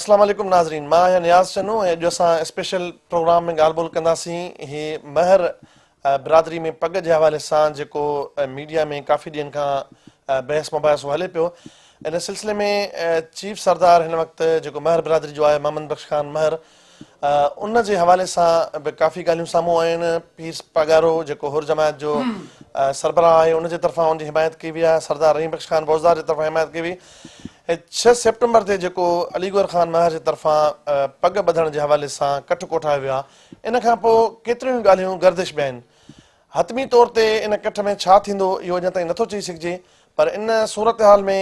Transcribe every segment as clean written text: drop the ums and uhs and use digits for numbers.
اسلام عليڪم ناظرين مان آهيان نياز چنو ۽ اڄ اسان اسپيشل پروگرام ۾ ڳالهه ٻولهه ڪنداسين هي مهر برادري ۾ پڳ جي حوالي سان جيڪو ميڊيا ۾ ڪافي ڏينهن کان بحث مباحثو هلي پيو ان سلسلي ۾ چيف سردار هن وقت جيڪو مهر برادري جو آهي محمد بخش خان مهر ان جي حوالي سان به ڪافي ڳالهيون سامهون آيون آهن. پير پاڳارو جيڪو حر جماعت جو سربراهه آهي ان جي طرفان ان جي حمايت ڪئي وئي آهي. سردار رحيم بخش خان بوزدار جي طرفان حمايت ڪئي وئي. ڇهه سيپٽمبر تي جيڪو علي گوهر خان مهر جي طرفان پڳ ٻڌڻ جي حوالي سان ڪٺ ڪوٺايو ويو آهي ان کان پوء ڪيتريون ئي ڳالهيون گردش ۾ آهن. حتمي طور تي ان ڪٺ ۾ ڇا ٿيندو اهو اڃا تائين نٿو چئي سگهجي پر ان صورتحال ۾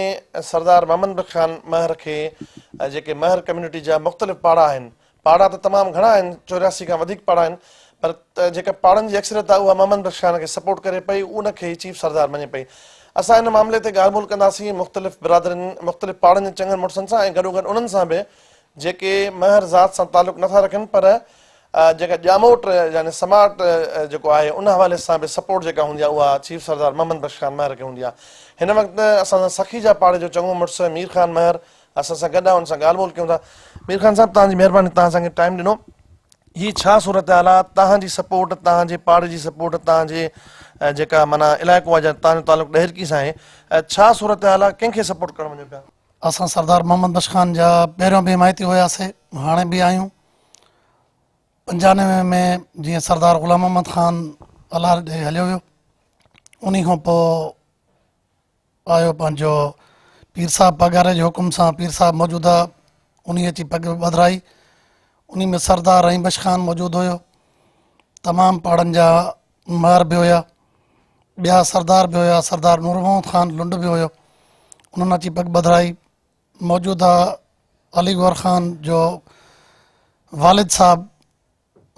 سردار محمد بخش خان مهر کي جيڪي مهر ڪميونٽي جا مختلف پاڙا آهن، پاڙا ته تمام گهڻا آهن، 84 کان وڌيڪ پاڙا آهن پر جيڪا پاڙن جي اڪثريت آهي اها محمد بخش خان کي سپورٽ ڪري پئي ان کي ئي چيف سردار مڃي پئي. اسان ان معاملي تي ڳالهه ٻولهه ڪنداسين مختلف برادرين، مختلف پاڙن جي چڱن مڙسن سان ۽ گڏوگڏ انهن سان به جيڪي مهر ذات سان تعلق نٿا رکن پر جيڪا ڄاموٽ يعني سماٽ جيڪو آهي ان حوالي سان به سپورٽ جيڪا هوندي آهي اها چيف سردار محمد بخش خان مهر کي هوندي آهي. هن وقت اسان سان سخيجا پاڙي جو چڱو مڙس مير خان مهر اسان سان گڏ آهي ان سان ڳالهه ٻولهه ڪيون ٿا. مير خان صاحب توهان جي مهرباني توهان اسان کي ٽائيم ڏنو. هي ڇا صورتحال آهي توهان جي سپورٽ توهان جي پاڙي جي سپورٽ توهان جي جيڪا معنيٰ علائقو آهي توهان جو تعلق ڏهرڪي سان آهي ڇا صورتحال آهي ڪنهن کي سپورٽ ڪرڻ وڃو پيا؟ اسان سردار محمد بخش خان جا پهريون به حمايتي هياسي هاڻي به آهيون. 95 ۾ جيئن سردار غلام محمد خان الله ڏي هليو ويو انهي کان پوء آيو پنهنجو پير صاحب پاڳاري جي حڪم سان پير صاحب موجوده انهي اچي پڳ ٻڌرائي انهي ۾ سردار رحيم بخش خان موجود هيو تمام پاڙن جا مهر به هيا ٻيا سردار به هيا سردار نور محمد خان لنڊ به هيو انهن اچي پڳ ٻڌرائي موجوده علي گوهر خان جو والد صاحب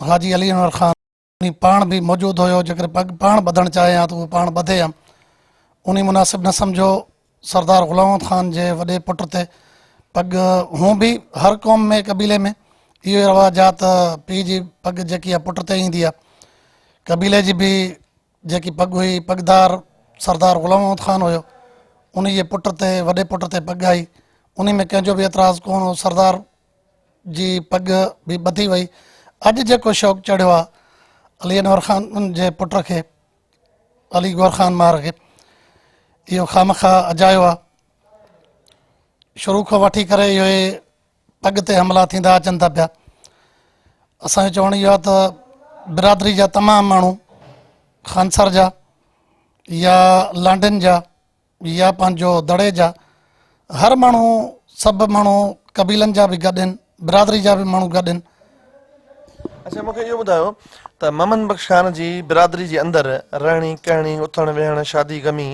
حاجي علي انور خان انهي پاڻ به موجود هيو جيڪڏهن پڳ پاڻ ٻڌڻ چاهي ها ته اهو پاڻ ٻڌي ها انهي مناسب نه سمجهيو سردار غلام محمد خان جي وڏي پٽ تي پڳ هون به هر قوم ۾ قبيلي ۾ اهو رواج آ ته پيء جي پڳ جيڪي آ پٽ تي ايندي آ قبيلي جي به جيڪي پڳ هئي پڳدار سردار غلام محمد خان هيو انهي جي پٽ تي وڏي پٽ تي پڳ آئي انهي ۾ ڪنهن جو به اعتراض ڪونه هو سردار جي پڳ به ٻڌي وئي اڄ جيڪو شوق چڙهيو آ علي انور خان جي پٽ کي علي گور خان مار کي اهو خامخواه اجايو آ شروع کان وٺي ڪري اهو پڳ تي حملا ٿيندا اچن ٿا پيا اسان جو چوڻ اهو آ ته برادري جا تمام ماڻهو خانسر جا يا لانڊين جا يا پنهنجو دڙي جا هر ماڻهو سڀ ماڻهو قبيلن جا به گڏ آهن برادري جا به ماڻهو گڏ آهن. اڇا مون کي اهو ٻڌايو ته محمد بخش خان جي برادري جي اندر رهڻي ڪهڻي اٿڻ ويهڻ شادي غمي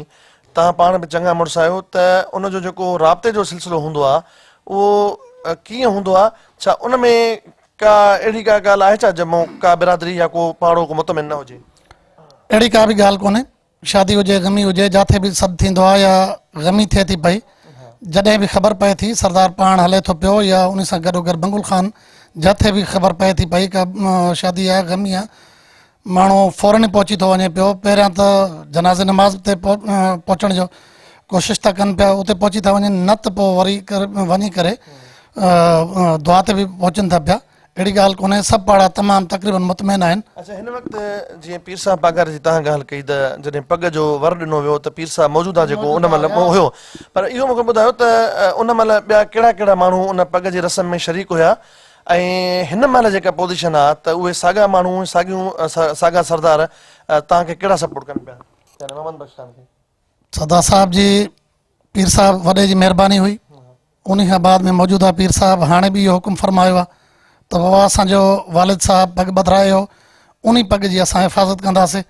توهان پاڻ به چڱا مڙس آهيو ته ان جو جيڪو رابطي جو سلسلو هوندو آهي اهو ڪيئن هوندو آهي ڇا ان ۾ ڪا اهڙي ڪا ڳالهه آهي ڇا جنهن مان ڪا برادري يا ڪو پاڙو ڪو مطمئن نه هجي؟ اهڙي ڪا به ڳالهه ڪونهي شادي هجي غمي هجي جاٿي به سڏ ٿيندو آهي يا غمي ٿئي ٿي پئي جڏهن به خبر پئي ٿي سردار پاڻ هلي ٿو پيو يا ان سان گڏو گڏ بنگل خان جاٿي به خبر پئي ٿي پئي ڪا شادي آهي غمي آهي ماڻهو فورن ئي پهچي ٿو وڃي پيو پهريان ته جنازي نماز تي پهچڻ جو ڪوشش ٿا ڪن پيا اتي پهچي ٿا وڃن نه ته پوء وري وڃي ڪري دعا تي به پهچن ٿا پيا اهڙي ڳالهه ڪونهي سڀ پاڙا تمام تقريبن مطمئن آهن. اڇا هن وقت جيئن پير صاحب پاڳاري جي تهان ڳالهه ڪئي ته جڏهن پڳ جو ور ڏنو ويو ته پير صاحب موجوده جيڪو ان مهل هيو پر اهو مونکي ٻڌايو ته ان مهل ٻيا ڪهڙا ڪهڙا ماڻهو ان پڳ جي رسم ۾ شريڪ هيا ۽ هن مهل جيڪا پوزيشن آ ته اهي ساڳا ماڻهو ساڳيون ساڳا سردار توهان کي ڪهڙا سپورٽ ڪن پيا يعني محمد بخش خان کي. سردار صاحب جي پير صاحب وڏي جي مهرباني هئي انهي کان بعد ۾ موجوده پير صاحب هاڻي به اهو حڪم فرمايو آهي ته بابا اسان جو والد صاحب پڳ ٻڌرايو هو انهي پڳ جي اسان حفاظت ڪنداسي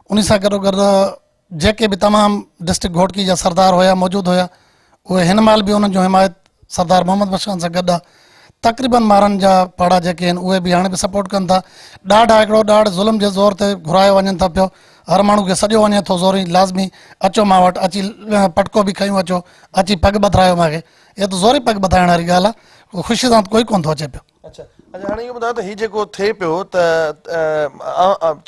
انهي سان گڏو گڏ جيڪي به تمام ڊسٽرڪٽ گهوٽڪي جا سردار هيا موجود هيا اهي هن مهل به انهن جو حمايت سردار محمد بخش خان سان گڏ آ تقريبن مارن جا پاڙا جيڪي آهن اهي به هاڻي به سپورٽ ڪن ٿا ڏاڍ آ هڪڙو ڏاڍ ظلم جي زور تي گهرايو وڃن ٿا پيو هر ماڻهو کي سڏيو وڃي ٿو زوري لازمي اچو مان وٽ اچي پٽڪو به کنيون اچو اچي پڳ ٻڌرايو مان کي اهو ته زوري پڳ ٻڌائڻ واري ڳالهه آ خوشي سان ته ڪوئي ڪونه ٿو اچي پيو. اڇا اچا هاڻي اهو ٻڌايو ته هي جيڪو ٿئي پيو ته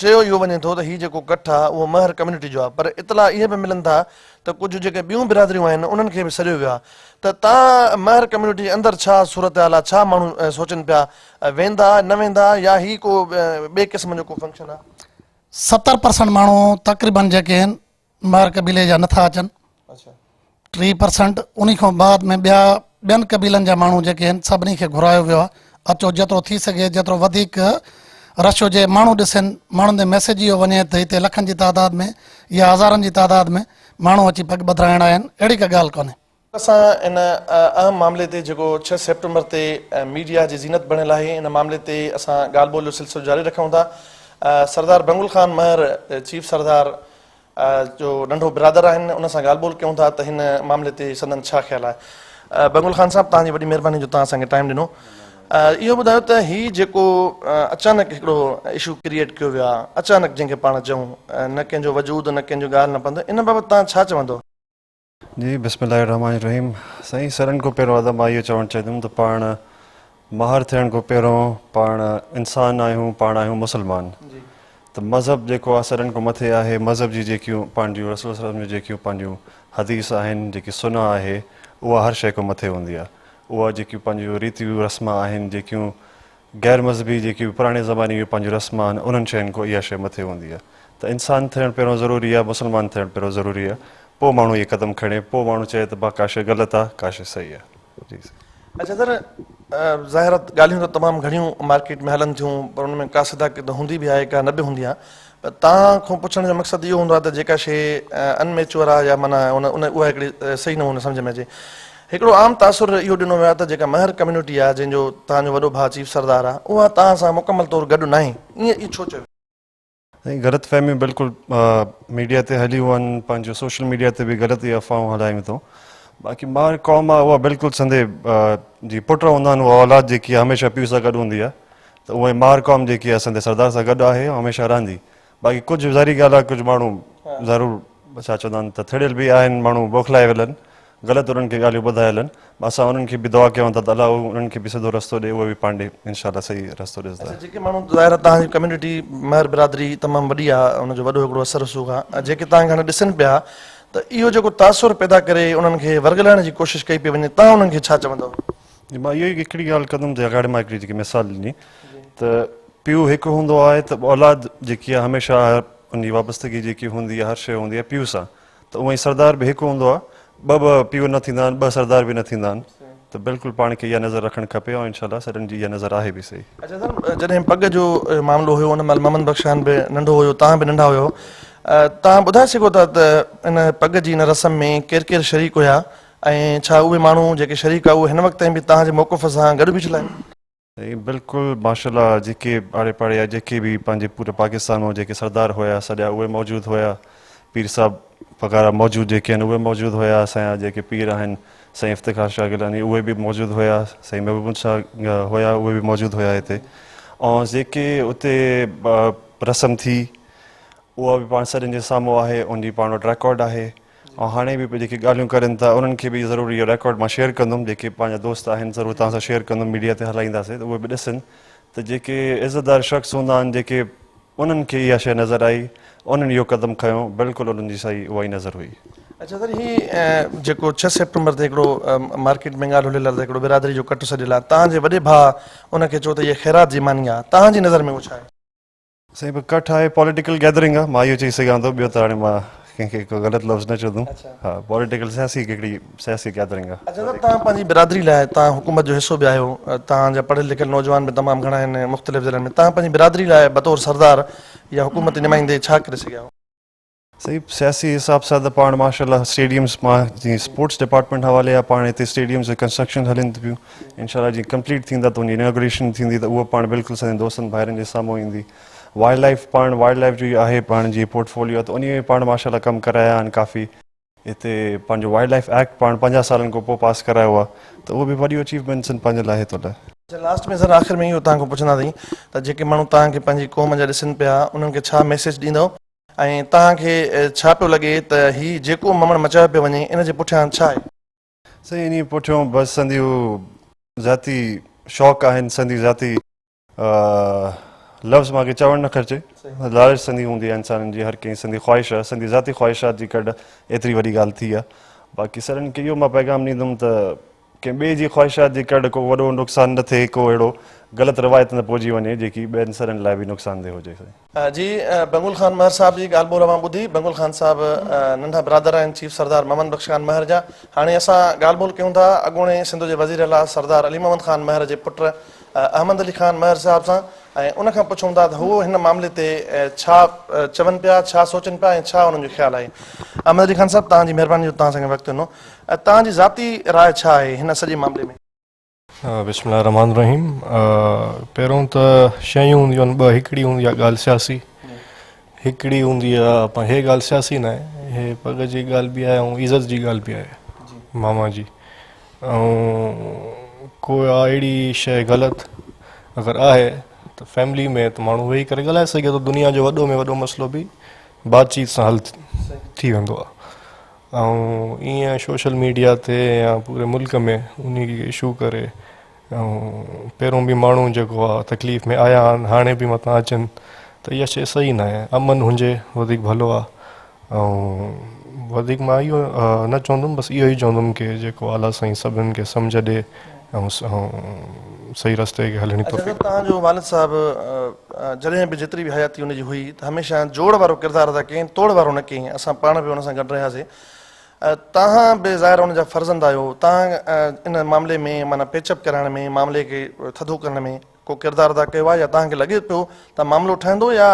چيو اهو وڃي ٿو ته هي جيڪو ڪٺ آهي اهو مهر ڪميونٽي جو آهي پر اطلاع اهي به ملن ٿا ته ڪجهه جيڪي ٻيون برادريون آهن انهن کي به سڏيو ويو آهي ته تان مهر ڪميونٽي جي اندر ڇا صورتحال آهي ڇا ماڻهو سوچن پيا ويندا نه ويندا يا هي ڪو ٻئي قسم جو ڪو فنڪشن آهي؟ 70% ماڻهو تقريبن جيڪي آهن مهر قبيلي جا نٿا اچن 3% انهي کان بعد ۾ ٻيا ٻين قبيلن جا ماڻهو جيڪي آهن سڀني کي گهرايو ويو آهي اچو جيترو ٿي سگهي جيترو وڌيڪ رش هجي ماڻهو ڏسن ماڻهن تي ميسيج اهو وڃي ته هتي لکن جي تعداد ۾ يا هزارن جي تعداد ۾ ماڻهو اچي پڳ ٻڌرائڻ آيا آهن اهڙي ڪا ڳالهه ڪونهي. اسان ان اهم معاملي تي جيڪو ڇهه سيپٽمبر تي ميڊيا جي زينت بڻيل آهي ان معاملي تي اسان ڳالهه ٻولهه جو سلسلو جاري رکون ٿا سردار بنگل خان مهر چيف سردار جو ننڍو برادر آهن ان سان ڳالهه ٻولهه ڪيون ٿا ته هن معاملي تي سندن ڇا خيال آهي بنگل خان صاحب توهان جي وڏي مهرباني جو توهان اسان کي ٽائيم ڏنو اهو ٻڌايو ته هي جيڪو اچانڪ هڪڙو اشو ڪريئيٽ ڪيو ويو آهي اچانڪ جنهن کي پاڻ چئون نه ڪنهن جو وجود نه ڪنهن جو ڳالهه نه پنڌ ان بابت توهان ڇا چوندو؟ جي بسم الله الرحمٰن الرحيم سائين سرن کان پهريون ادا مان اهو چوڻ چاهيندم ته پاڻ ماهر ٿيڻ کان پهريون پاڻ انسان آهيون پاڻ آهيون مسلمان ته مذهب جيڪو آهي سرن کان مٿي آهي مذهب جي جيڪيون پنهنجون رسول صلي الله جون جيڪيون پنهنجون حديث آهن جيڪي سنه آهي اها هر شيء کان مٿي هوندي آهي اها جيڪيون پنهنجون ريتيون رسم آهن جيڪيون غير مذهبي جيڪي به پراڻي زماني جون پنهنجون رسم آهن انهن شين کان اها شيء مٿي هوندي آهي ته انسان ٿيڻ پهريون ضروري آهي مسلمان ٿيڻ پهريون ضروري آهي پوء ماڻهو اهي قدم کڻي پوء ماڻهو چئي ته ڀا ڪا شيء غلط آهي ڪا شيء صحيح آهي جي سائين. اڇا سر ظاهر آهي ڳالهيون ته تمام گهڻيون مارڪيٽ ۾ هلن ٿيون پر ان ۾ ڪا صداقت هوندي به آهي ڪا نه به هوندي آهي پر توهان کان پڇڻ جو مقصد اهو هوندو آهي ته جيڪا شيء ان ميچوئر آهي يا معنيٰ ان ان اها هڪڙي صحيح نموني سمجهه ۾ اچي. هڪڙو عام تاثر اهو ڏنو ويو آهي ته جيڪا مهر ڪميونٽي آهي جنهن جو توهان جو وڏو ڀاء چيف سردار آهي اها توهان سان مڪمل طور گڏ ناهي ائين اهو ڇو چيو ويو؟ سائين غلط فهميون بلڪل ميڊيا تي هليون آهن پنهنجو سوشل ميڊيا تي به غلط اهي افواهون هلايون اٿئون باقي مهر قوم آهي اها بلڪل سندي جي پٽ هوندا آهن اها اولاد جيڪي آهي هميشه پيء سان گڏ هوندي آهي ته اونئن ئي مار قوم جيڪي آهي سندي سردار سان گڏ آهي ۽ هميشه رهندي. باقي ڪجهه ظاهري ڳالهه آهي ڪجهه ماڻهو ضرور ڇا چوندا آهن ته ٿڙيل به آهن ماڻهو بوکلائي ويل آهن غلط انهن کي ڳالهيون ٻڌايل آهن اسان انهن کي به دعا ڪيون ٿا ته الله انهن کي به سڌو رستو ڏي اهي به پاڻ ڏي انشاء الله صحيح رستو ڏسندا. اڇا جيڪي ماڻهو ظاهر آهي توهان جي ڪميونٽي مهر برادري تمام وڏي آهي ان جو وڏو هڪڙو اثر رسوخ آهي جيڪي توهان کي هاڻي ڏسن پيا ته اهو جيڪو تاثر پيدا ڪري انهن کي ورغلائڻ جي ڪوشش ڪئي پئي وڃي توهان انهن کي ڇا چوندؤ؟ جي مان اهو ئي هڪڙي ڳالهه ڪندم ته اڳاڙي مان هڪڙي جيڪي مثال ڏني ته پيء هڪ هوندو آهي ته اولاد جيڪي آهي هميشه ان جي وابستگي جيڪي هوندي آهي هر شيء هوندي آهي پيء سان ته اونئن ئي سردار به هڪ هوندو آهي ٻه ٻه پيء نه ٿيندا آهن ٻه سردار به نه ٿيندا آهن ته بلڪل پاڻ کي اها نظر رکڻ کپي ۽ انشاء الله سڏن جي اها نظر آهي به صحيح. اڇا سر جڏهن پڳ جو معاملو هيو ان مهل محمد بخش خان به ننڍو هيو توهان به ننڍا هيو توهان ٻڌائي سگهو ٿا ته ان پڳ جي ان رسم ۾ ڪير ڪير شريڪ هيا ۽ ڇا اهي ماڻهو جيڪي شريڪ هئا اهي هن وقت تائين به توهان جي موقف سان گڏ بيٺل آهن؟ سائين بلڪل ماشاءالله جيڪي آڙي پاڙي يا جيڪي به پنهنجي پوري پاڪستان مان جيڪي سردار هيا سڏيا اهي موجود هيا پير صاحب وغيره موجود جيڪي آهن اهي موجود هيا اسان جا جيڪي پير آهن سائين افتخار شاهه گيلاني اهي به موجود هيا سائين محبوب شاهه هيا اهي به موجود هيا هتي ۽ جيڪي اتي رسم ٿي اها به پاڻ سڏن جي سامهون آهي ان جي پاڻ وٽ ريڪارڊ آهي ۽ هاڻي به جيڪي ڳالهيون ڪرين ٿا انهن کي به ضرور اهو ريڪارڊ مان شيئر ڪندم جيڪي پنهنجا دوست آهن ضرور توهان سان شيئر ڪندم ميڊيا تي هلائينداسين ته اهي به ڏسن ته جيڪي عزتدار شخص هوندا آهن جيڪي انهن کي اها شيء نظر آئي انهن اهو قدم کنيو بلڪل انهن جي صحيح اها ئي نظر هئي. اڇا سر هي جيڪو ڇهه سيپٽمبر تي هڪڙو مارڪيٽ ۾ ڳالهه هليل آهي ته هڪڙو برادري جو ڪٽ سڏيل آهي توهان جي وڏي ڀاء ان کي چيو ته هيء خيرات جي ماني آهي توهان جي نظر ۾ اهو ڇا آهي؟ سائين پر ڪٺ آهي پوليٽيڪل گيدرنگ آهي مان اهو چئي سگهان ٿو ٻيو ته هاڻي مان ڪنهن کي ڪو غلط لفظ نه چوندم ها پوليٽيڪل سياسي هڪڙي سياسي گيدرنگ آهي. اڇا صاحب توهان پنهنجي برادري لاء توهان حڪومت جو حصو به آهيو توهان جا پڙهيل لکيل نوجوان به تمام گهڻا آهن مختلف ضلعن ۾ توهان پنهنجي برادري لاء بطور سردار يا حڪومتي نمائندي ڇا ڪري سگهيا آهيو؟ سائين سياسي حساب سان ته پاڻ ماشاء الله اسٽيڊيمز مان جي اسپورٽس ڊپارٽمينٽ حوالي آ پاڻ هتي اسٽيڊيمز جي ڪنسٽرڪشن هلن ٿي پيون انشاء الله جي ڪمپليٽ ٿيندا ته ان جي انوگريشن ٿيندي ته اهو پاڻ بلڪل سندن دوستن ڀائرن جي سامهون ايندي وائلڊ لائف پاڻ وائلڊ لائف جو آهي پاڻ جي پورٽ فوليو ته انهي ۾ پاڻ ماشاء الله ڪم ڪرايا آهن ڪافي هتي پنهنجو وائلڊ لائف ايڪٽ پاڻ 50 سالن کان پوء پاس ڪرايو آ ته اهو به وڏيون اچيومينٽس آهن پنهنجي لاء هتو لاء. اڇا لاسٽ ۾ سر آخر ۾ اهو توهان کان پڇنداسين ته جيڪي ماڻهو توهان کي پنهنجي قوم جا ڏسن پيا انهن کي ڇا ميسيج ڏيندؤ؟ ۽ توهان کي ڇا پيو لڳي ته هي جيڪو ممڻ مچايو پيو وڃي ان جي پٺيان ڇا آهي؟ سائين انهي پٺيون بس سنديون ذاتي شوق آهن سندي ذاتي. لفظ مان کي چوڻ نه خرچي لالچ سندي هوندي آهي انسانن جي هر ڪنهن سندي خواهش آهي سندي ذاتي خواهشات جي ڪڍ ايتري وڏي ڳالهه ٿي آهي باقي سرن کي اهو مان پيغام ڏيندم ته ڪنهن ٻئي جي خواهشات جي ڪڍ ڪو وڏو نقصان نه ٿئي ڪو اهڙو غلط روايت نه پهچي وڃي جيڪي ٻين سرن لاء به نقصان ده هجي سائين. جي بنگل خان مهر صاحب جي ڳالهه ٻولهه اوهان ٻڌي. بنگل خان صاحب ننڍا برادر آهن چيف سردار محمد بخش خان مهر جا. هاڻي اسان ڳالهه ٻولهه ڪيون ٿا اڳوڻي سنڌ جي وزير اعليٰ سردار علي محمد خان مهر جي پٽ احمد علي خان مهر صاحب سان ۽ ان کان پڇون ٿا ته هو هن معاملي تي ڇا چون پيا، ڇا سوچن پيا ۽ ڇا انهن جو خيال آهي. احمد علي خان صاحب توهان جي مهرباني جو توهان اسان کي وقت ڏنو. توهان جي ذاتي راء ڇا آهي هن سڄي معاملي ۾؟ بسم الله الرحمٰن الرحيم پهريون ته شيون هونديون آهن ٻه هڪڙي هوندي آهي ڳالهه سياسي هڪڙي هوندي آهي پر هي ڳالهه سياسي نه آهي هي پڳ جي ڳالهه به آهي ۽ عزت جي ڳالهه به آهي ماما جي ۽ ڪو اهڙي شيء غلط اگر آهي ته فيملي ۾ ته ماڻهو ويهي ڪري ڳالهائي سگهي ٿو دنيا جو وڏو ۾ وڏو مسئلو به بات چيت سان حل ٿي ويندو آهي ۽ ائين سوشل ميڊيا تي يا پوري ملڪ ۾ انهي کي اشو ڪري ۽ پهريون به ماڻهو جيڪو آهي تڪليف ۾ آيا آهن هاڻي به متان اچن ته اها شيء صحيح ناهي امن هجي وڌيڪ ڀلو آهي ۽ وڌيڪ مان اهو نه چوندم بس اهو ئي چوندم ڪي جيڪو اعليٰ سائين سڀن کي سمجهه ڏي ۽ صحيح رستي کي هلڻ جي اچا توفيق سر توهان جو والد صاحب جڏهن به جيتري به حياتي ان جي هئي ته هميشه جوڙ وارو ڪردار ادا ڪيائين توڙ وارو نه ڪيائين اسان پاڻ به ان سان گڏ رهياسي توهان به ظاهر ان جا فرزند آهيو توهان ان معاملي ۾ معنيٰ پيچ اپ ڪرائڻ ۾ معاملي کي ٿڌو ڪرڻ ۾ ڪو ڪردار ادا ڪيو آهي يا توهان کي لڳي پيو ته معاملو ٺهندو يا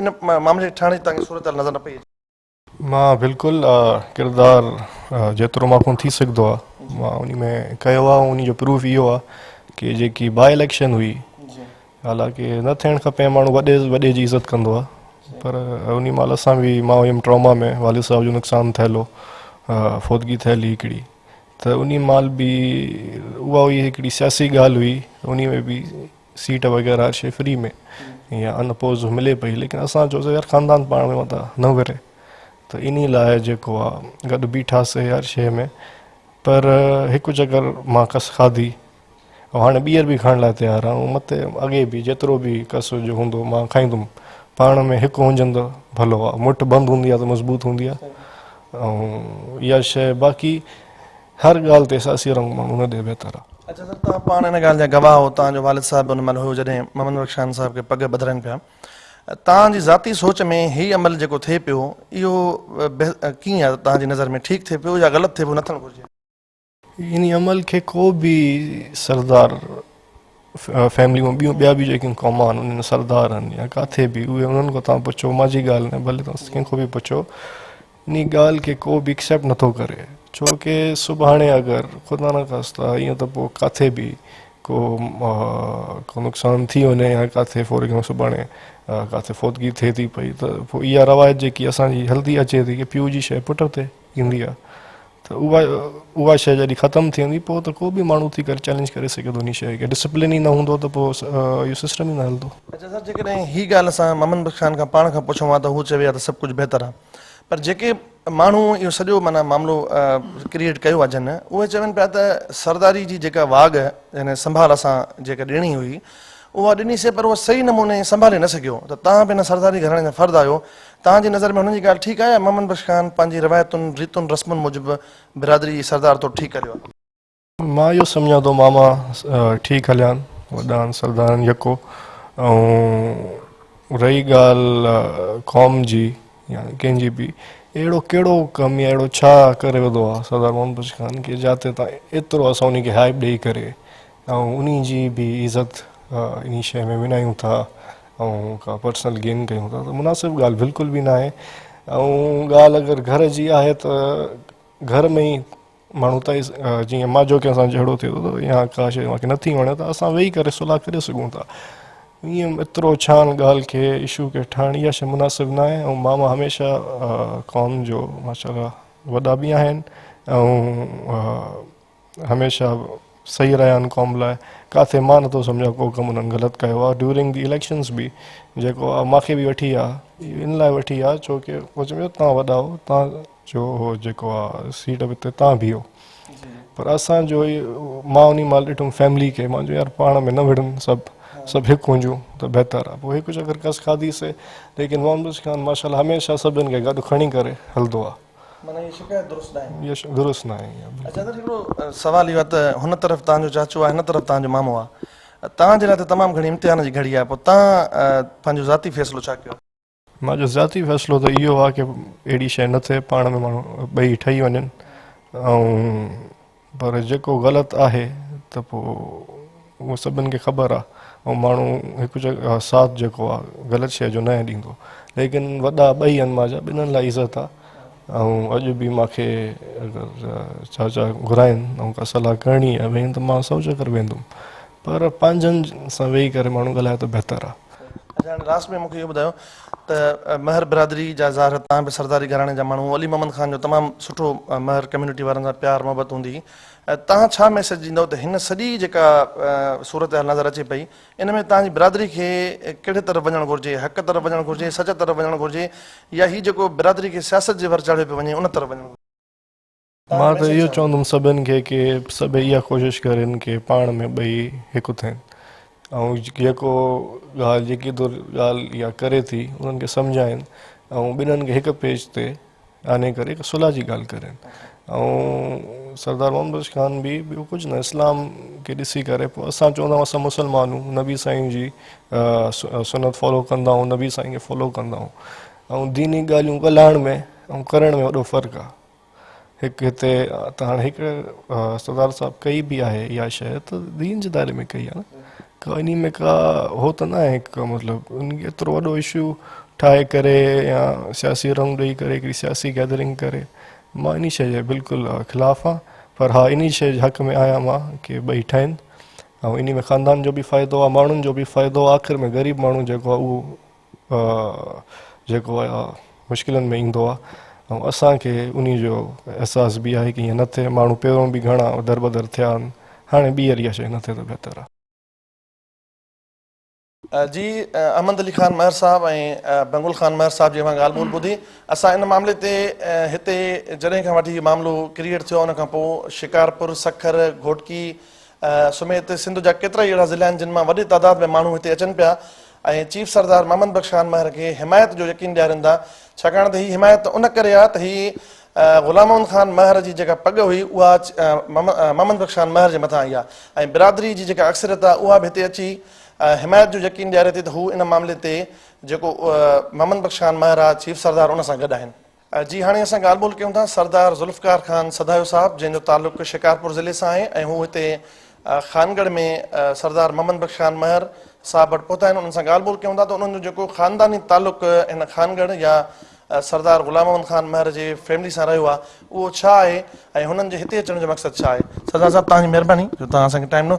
ان معاملي کي ٺهڻ جي توهان کي صورتحال نظر نه پئي اچي؟ مان بلڪل ڪردار جيترو مان کان ٿي سگهندو آهي مان انهي ۾ ڪيو آهي ۽ انهي جو پروف اهو آهي ڪي جيڪي باء اليڪشن هئي حالانڪه نه ٿيڻ کپي ماڻهو وڏي وڏي جي عزت ڪندو آهي پر انهي مهل اسان به مان هيم ٽراما ۾ والد صاحب جو نقصان ٿيل هو فوتگي ٿيل هئي هڪڙي ته انهي مهل به اها هئي هڪڙي سياسي ڳالهه هئي انهي ۾ به سيٽ وغيره هر شي فري ۾ يا ان اپوز ملي پئي ليڪن اسان چيوسي يار خاندان پاڻ ۾ متان نه وري ته انهي لاء جيڪو آ گڏ بيٺاسي هر شي ۾ پر هڪ چڪر مان ڪس کاڌي ۽ هاڻي ٻيهر به کائڻ لاء تيار آهيان ۽ مٿي اڳي به جيترو به ڪس جو هوندو مان کائيندم پاڻ ۾ هڪ هجن ته ڀلو آ مٺ بند هوندي آ ته مضبوط هوندي آ ۽ اها شيء باقي هر ڳالهه تي سياسي رنگ ماڻهو نه ڏي بهتر آ. اچا سر توهان پاڻ ان ڳالهه جا گواهه هو توهان جو والد صاحب به ان مهل هيو جڏهن محمد بخش خان صاحب کي پڳ ٻڌرائين پيا توهان جي ذاتي سوچ ۾ هي عمل جيڪو ٿئي پيو اهو ڪيئن آ توهان جي نظر ۾ ٺيڪ ٿئي پيو يا غلط ٿئي پيو نه ٿيڻ گهرجي. انهي عمل کي ڪو به سردار فيملي مان ٻيون ٻيا به جيڪي قوم آهن انهن سردار آهن يا ڪاٿي به اهي انهن کان توهان پڇو مانجي ڳالهه نه ڀلي توهان ڪنهن کان به پڇو انهي ڳالهه کي ڪو به ايڪسيپٽ نٿو ڪري ڇو ڪي سڀاڻي اگر خدا نخواسته ائين ته پوء ڪاٿي به ڪو ڪو نقصان ٿي وڃي يا ڪاٿي فور ايگزامپل سڀاڻي ڪاٿي فوتگي ٿئي ٿي پئي ته پوء اها روايت جيڪي اسان جي هلندي اچي ٿي ڪي پيء جي شيء پٽ تي ايندي آهي ته اها اها شيء جڏهن ختم ٿي ويندي پوء ته ڪو به ماڻهو ٿي ڪري چئلينج ڪري سگهي ٿو انهي شيء کي ڊسپلن ئي نه هوندو ته پوء اهو سسٽم ئي نه هلندو. اچا سر جيڪڏهن هي ڳالهه اسان محمد بخش خان کان پاڻ کان پڇون ها ته هو چوي ها ته سڀ ڪجهه بهتر آهي پر جيڪي ماڻهو اهو سڄو معنيٰ معاملو ڪريئيٽ ڪيو آهي جن اهي چون پيا ته سرداري جي جيڪا واڳ يعني سنڀال اسان جيڪا ڏيڻي هئي اها ڏني سي پر اها صحيح نموني سنڀالي نه سگهيو ته توهان به ان سرداري گهراڻي جا فرد آهيو توهان جي نظر ۾ هنن جي ڳالهه ٺيڪ آهي يا محمد بخش خان پنهنجي روايتن، ريتن رسمن موجب برادري جي سردار طور ٺيڪ هليو آهي؟ مان اهو سمجهان ٿو ماما ٺيڪ هليا آهن، وڏا آهن سردار آهن يڪو ۽ رهي ڳالهه قوم جي يا ڪنهن جي به اهڙو ڪهڙو ڪم يا اهڙو ڇا ڪري وڌو آهي سردار محمد بخش خان ڪي جاتي تان ايترو اسان انهي کي هائپ ڏئي ڪري ۽ انهي جي به عزت انهي شيء ۾ وڃايون ٿا ۽ ڪا پرسنل گين ڪيون ٿا ته مناسب ڳالهه بلڪل به ناهي ۽ ڳالهه اگر گهر جي آهي ته گهر ۾ ئي ماڻهو ته جيئن مان جو ڪنهن سان جهيڙو ٿئي ٿو ته يا ڪا شيء مونکي نٿي وڻي ته اسان ويهي ڪري صلح ڪري سگهون ٿا ائين ايترو ڇان ڳالهه کي اشو کي ٺاهڻ اها شيء مناسب ناهي ۽ ماما هميشه قوم جو ماشاء الله وڏا به آهن ۽ هميشه صحيح رهيا آهن قوم لاء ڪاٿي مان نٿو سمجهان ڪو ڪم انهن غلط ڪيو آهي ڊيورنگ the elections به جيڪو آهي ماکي به وٺي آ ان لاء وٺي آ ڇو ڪي هو چيو توهان وڏا آهو توهان جو هو جيڪو آهي سيٽ به تي توهان بيهو پر اسان جو مان انهي مهل ڏٺم فيملي کي مان چيو يار پاڻ ۾ نه وڙهن سڀ سڀ هڪ هجون ته بهتر آهي پوء هڪ چڪر ڪس کاڌي سي ليڪن محمد بخش خان ماشاء الله هميشه سڀن کي گڏ کڻي ڪري هلندو آهي. معنيٰ هي شڪايت درست ناهي. اها درست ناهي اها بلڪل. اچا ته هڪڙو سوال اهو آهي ته هن طرف توهان جو چاچو آهي هن طرف توهان جو مامو آهي توهان جي لاء ته تمام گهڻي امتحان جي گهڙي آهي پوء توهان پنهنجو ذاتي فيصلو ڇا ڪيو؟ منهنجو ذاتي فيصلو ته اهو آهي ڪي اهڙي شيء نه ٿئي پاڻ ۾ ماڻهو ٻئي ٺهي وڃن ۽ پر جيڪو غلط آهي ته پوء اهو سڀن کي خبر آهي ۽ ماڻهو هڪ جڳهه ساٿ جيڪو آهي غلط شيء جو ناهي ڏيندو ليڪن وڏا ٻئي آهن منهنجا ٻنهن لاء عزت آهي ۽ اڄ به مانکي اگر چاچا گهرائن ۽ ڪا صلاح ڪرڻي آهي ويهن ته مان سو چڪر ويندم پر پنهنجن سان ويهي ڪري ماڻهو ڳالهائي ته بهتر آهي. اڇا هاڻي لاسٽ ۾ مون کي اهو ٻڌايو ته مهر برادري جا ظاهر توهان به سرداري گهراڻي جا ماڻهو علي محمد خان جو تمام سٺو مهر ڪميونٽي وارن سان پيار محبت هوندي هئي توهان ڇا ميسيج ڏيندؤ ته هن سڄي جيڪا صورتحال نظر اچي پئي ان ۾ توهان جي برادري کي ڪهڙي طرف وڃڻ گهرجي حق طرف وڃڻ گهرجي سچ طرف وڃڻ گهرجي يا هي جيڪو برادري کي سياست جي ور چاڙهيو پيو وڃي ان طرف وڃڻ گهرجي. مان ته اهو چوندم سڀن کي ڪي سڀئي اها ڪوشش ڪرين ڪي پاڻ ۾ ٻئي هڪ ٿين ۽ جيڪو ڳالهه جيڪي ڌر ڳالهه اها ڪري ٿي انهن کي سمجهائين ۽ ٻنهن کي هڪ پيج تي آڻي ڪري هڪ صلح جي ڳالهه ڪرين ۽ سردار محمد بخش خان به ٻيو ڪجهه نه اسلام کي ڏسي ڪري پوء اسان چوندا آهيون اسان مسلمان آهيون نبي سائين جي سنت فالو ڪندا آهيون نبي سائين کي فالو ڪندا آهيون ۽ ديني ڳالهيون ڳالهائڻ ۾ ۽ ڪرڻ ۾ وڏو فرق آهي هڪ هتي ته هاڻي هڪ سردار صاحب ڪئي به آهي اها شيء ته دين جي دائري ۾ ڪئي آهي نه ڪا انهي ۾ ڪا هو ته نه آهي ڪا مطلب ان کي ايترو وڏو اشو ٺاهي ڪري يا سياسي رنگ ڏئي ڪري هڪڙي سياسي گيدرنگ ڪري مان انهي شيء جي بلڪل خلاف آهيان پر ها انهي شيء جي حق ۾ آهيان مان ڪي ٻئي ٺهن ۽ انهي ۾ خاندان جو به فائدو آهي ماڻهن جو به فائدو آهي آخر ۾ غريب ماڻهو جيڪو آهي اهو جيڪو آهي مشڪلن ۾ ايندو آهي ۽ اسان کي انهي جو احساس به آهي ڪي ائين نه ٿئي ماڻهو پهريون به گهڻا دربدر ٿيا آهن هاڻي ٻيهر اها شيء نه ٿئي ته بهتر آهي. جي احمد علي خان مهر صاحب ۽ بنگل خان مهر صاحب جي اوهان ڳالهه ٻولهه ٻڌي اسان ان معاملي تي هتي جڏهن کان وٺي هي معاملو ڪريئيٽ ٿيو ان کان پوء شڪارپور سکر گهوٽڪي سميت سنڌ جا ڪيترائي اهڙا ضلعا آهن جن مان وڏي تعداد ۾ ماڻهو هتي اچن پيا ۽ چيف سردار محمد بخش خان مهر کي حمايت جو يقين ڏيارين ٿا ڇاڪاڻ ته هي حمايت ان ڪري آهي ته هي غلام محمد خان مهر جي جيڪا پڳ هئي اها محمد بخش خان مهر جي مٿان آئي آهي ۽ برادري جي جيڪا اڪثريت آهي اها به هتي اچي حمايت جو يقين ڏياري ٿي ته هو ان معاملي تي جيڪو محمد بخش خان مهر آهي چيف سردار ان سان گڏ آهن. جي هاڻي اسان ڳالهه ٻولهه ڪيون ٿا سردار ذوالفقار خان سڌايو صاحب جنهن جو تعلق شڪارپور ضلعي سان آهي ۽ هو هتي خانڳڙهه ۾ سردار محمد بخش خان مهر صاحب وٽ پهتا آهن انهن سان ڳالهه ٻولهه ڪيون ٿا ته انهن جو جيڪو خانداني تعلق هن خانڳڙهه يا سردار غلام محمد خان مهر جي فيملي سان رهيو آهي اهو ڇا آهي ۽ هنن جي هتي اچڻ جو مقصد ڇا آهي سردار صاحب توهان جي مهرباني جو توهان اسان کي ٽائيم ڏنو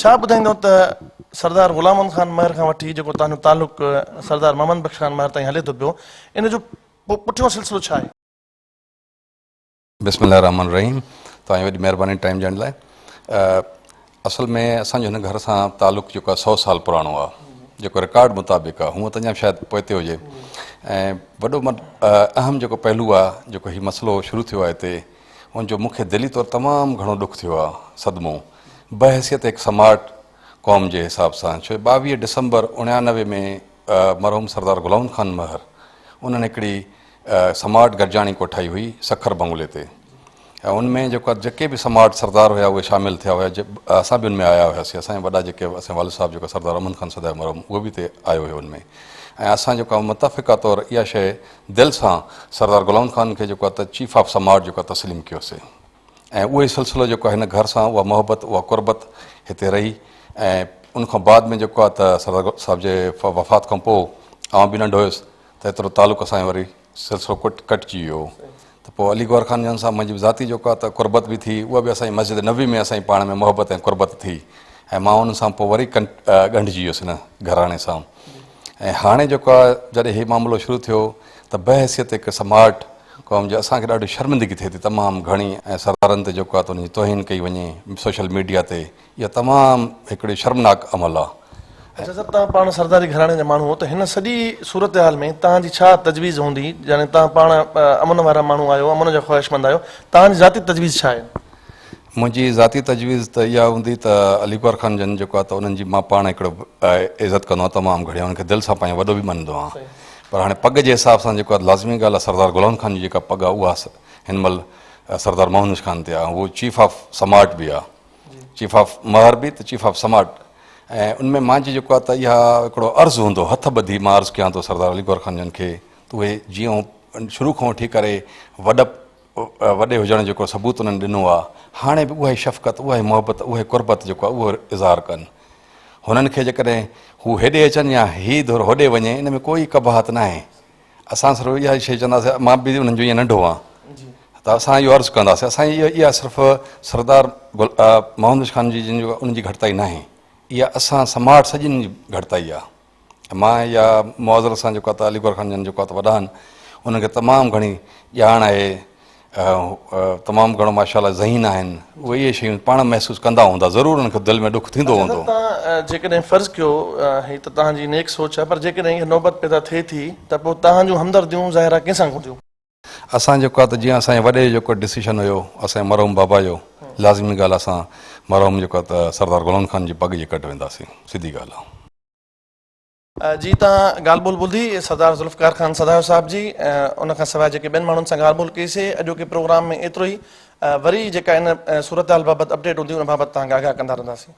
ڇا ٻڌائيندو ته سردار غلام محمد خان مهر کان وٺي جيڪو توهان جو تعلق سردار محمد بخش خان مهر تائين هلي ٿو پيو ان جو پوء پٺيون سلسلو ڇا آهي؟ بسم الله الرحمن الرحيم توهان جي وڏي مهرباني ٽائيم ڏيڻ لاء اصل ۾ اسان جو هن گهر سان تعلق جيڪو آهي سو سال پراڻو آهي جيڪو رڪارڊ مطابق آهي هونء ته اڃا شايد پوئتي هجي ۽ وڏو اهم جيڪو پهلو آهي جيڪو هي مسئلو شروع ٿيو آهي هتي ان جو مون کي دلي طور تمام گهڻو ڏک ٿيو آهي صدمو بحيثيت هڪ سماٽ قوم جي حساب سان ڇو 22 ڊسمبر 99 ۾ مرحوم سردار غلام خان مهر انهن هڪڙي سماٽ گڏجاڻي ڪوٺائي هئي سکر بنگلي تي ۽ ان ۾ جيڪو جيڪي به سماٽ سردار هيا اهي شامل ٿيا هيا اسان به ان ۾ آيا هياسين اسان جا وڏا جيڪي اسان والد صاحب جيڪو سردار احمد خان سدائي مرحوم اهو به اتي آيو هيو ان ۾ ۽ اسان جيڪو متفقه طور اها شيء دل سان سردار غلام خان کي جيڪو ته چيف آف سماٽ جيڪو تسليم ڪيوسي ۽ اهو ئي سلسلو جيڪو آهي هن گهر سان اها محبت اها قربت هتي رهي ۽ ان کان بعد ۾ جيڪو آهي ته سردار صاحب جي وفات کان پوء آئون به ننڍو هيس ته ايترو تعلق اسان جو وري سلسلو ڪٽ ڪٽجي ويو ته پوء علي گوهر خان جن سان منهنجي ذاتي جيڪو آهي ته قربت به ٿي اها به اسان جي مسجد نبوي ۾ اسان جي پاڻ ۾ محبت ۽ قربت ٿي ۽ مان انهن سان پوء وري ڳنڍجي ويس هن گهراڻي سان ۽ هاڻي جيڪو آهي جڏهن هي معاملو شروع ٿيو ته بحيثيت هڪ سماٽ قوم جي اسان کي ڏاڍي شرمندگي ٿئي ٿي تمام گهڻي ۽ سردارن تي جيڪو آهي ته ان جي توهين ڪئي وڃي سوشل ميڊيا تي اها تمام هڪڙي شرمناڪ عمل آهي. اچا سر توهان پاڻ سرداري گهراڻي جا ماڻهو هو ته هن سڄي صورتحال ۾ توهان جي ڇا تجويز هوندي يعني توهان پاڻ امن وارا ماڻهو آهيو امن جا خواهشمند آهيو توهان جي ذاتي تجويز ڇا آهي؟ منهنجي ذاتي تجويز ته اها هوندي ته علي گوهر خان جن جيڪو آهي ته انهن جي مان پاڻ هڪڙو عزت ڪندو آهيان تمام گهڻي انهن کي دل سان پنهنجو وڏو به مڃندو آهيان پر هاڻي پڳ جي حساب سان جيڪو آهي لازمي ڳالهه آهي سردار غلام خان جي جيڪا پڳ آهي اها هن مهل سردار محمد خان تي آهي هو چيف آف سماٽ به آهي چيف آف مهر به ته چيف آف سماٽ ۽ ان ۾ مانجي جيڪو آهي ته اها هڪڙو عرض هوندو هٿ ٻڌي مان عرض ڪيان ٿو سردار علي گوهر خان جن کي ته اهي جيئن شروع کان وٺي ڪري وڏپ وڏي هجڻ جو هڪڙو ثبوت انهن ڏنو آهي هاڻي به اها ئي شفقت اها ئي محبت اها ئي قربت جيڪو آهي اهو اظهار ڪن هنن کي جيڪڏهن هو هيڏي اچن يا هي ڌر هوڏي وڃي ان ۾ ڪوئي قباحت ناهي اسان صرف اها شيء چونداسين مان به انهن جو ائين ننڍو آهيان ته اسان اهو عرض ڪنداسين اسان اها صرف سردار محمد خان جي جن جو انهن جي گهٽتائي ناهي اها اسان سماٽ سڄن جي گهٽتائي آهي مان اها معذرت سان جيڪو آهي ته علي گوهر خان جن جيڪو آهي ته وڏا آهن انهن کي تمام گهڻي ڄاڻ آهي تمام گهڻو ماشاء الله ذهين آهن اهي اهي شيون پاڻ محسوس ڪندا هوندا ضرور انهن کي دل ۾ ڏک ٿيندو هوندو. اڇا توهان جيڪڏهن فرض ڪيو هي ته توهان جي نيڪ سوچ آهي پر جيڪڏهن اها نوبت پيدا ٿئي ٿي ته پوء توهان جون همدرديون ظاهر آهي ڪنهن سان هونديون؟ اسان جيڪو آهي ته جيئن اسان جي وڏي جو جيڪو ڊسيشن هيو اسان جي مرحوم بابا جو لازمي ڳالهه اسان مرحوم جيڪو آهي ته سردار غلام خان جي پڳ جي ڪڍ وينداسين سڌي ڳالهه آهي. جي توهان ڳالهه ٻولهه ٻڌي سردار ذوالفقار خان سڌايو صاحب جي ان کان سواء جيڪي ٻين ماڻهن سان ڳالهه ٻولهه ڪئي سي اڄوڪي پروگرام ۾ ايترو ئي وري جيڪا ان صورتحال بابت اپڊيٽ هوندي ان بابت توهان کي آگاهه ڪندا رهنداسين.